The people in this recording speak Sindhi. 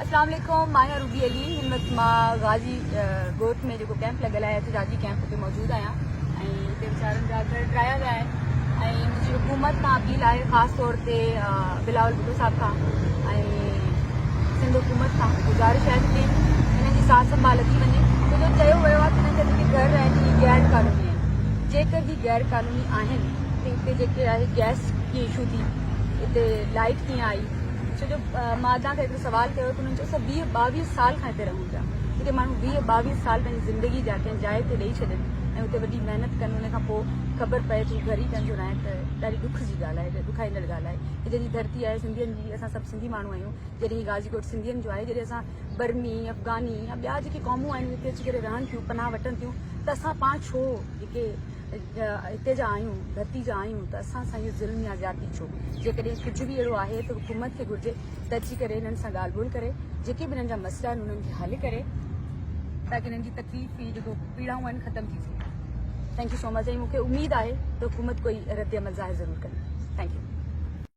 اسلام عليڪم، مان آهيان روبي علي. هن وقت مان غازي ڳوٺ ۾ جيڪو ڪيمپ لڳل آهي احتجاجي ڪيمپ اتي موجود آهيان ۽ هتي ويچارن جا گهر ڊاهيا ويا آهن ۽ منهنجي حڪومت کان اپيل آهي خاص طور تي بلاول ڀٽو صاحب کان ۽ سنڌ حڪومت کان گذارش آهي ته هنن جي سار سنڀال لڌي وڃي ڇو جو چيو ويو آهي ته هنن جا جيڪي گهر آهن اهي غير قانوني آهن. جيڪر هي غير قانوني آهن ته هتي جيڪي آهي گئس ڪيئن اشو ٿي، هتي لائٽ ڪيئن آئي؟ ڇو جو مان ادا کان هڪڙو سوال ڪيو ته انهن چيو اسان 20 22 سال کان هتي رهون پيا. جتي ماڻهو 20 22 سال پنهنجي زندگي جا ڪنهن جاء تي ڏئي ڇڏين ۽ اتي وڏي محنت ڪن ان کان پوء خبر پئي ته هو گهر ئي پنهنجو ناهي ته ڏاڍي ڏک جي ڳالهه آهي ڏکائيندڙ ڳالهه آهي. هي جنهن جي ڌرتي آهي سنڌين جي اسان سڀ سنڌي ماڻهو آهيون جڏهن هي غازي ڳوٺ سنڌين جو آهي جڏهن اسان برمي افغاني يا ٻيا جيڪي قومون آهن اهي هتي اچي ڪري رهن ٿيون پناهه وٺن ٿيون ته اسان پاڻ ڇو جيڪي هتي جا آهيون، ڌرتي جا آهيون ته اسان سان اهو ظلم يا زيادتي ڇو؟ جيڪڏهن ڪجهه به اهڙو آهي ته حڪومت کي گهرجي ته اچي ڪري هنن سان ڳالهه ٻولهه ڪري، جيڪي به هنن جا مسئلا آهن انهن کي حل ڪري تاڪه هنن جي تڪليف هي جيڪو پيڙائون آهن ختم ٿي سگهن. Thank you so much ۽ مون کي اميد آهي ته حڪومت ڪوئي رد عمل ظاهر ضرور ڪندي. Thank you.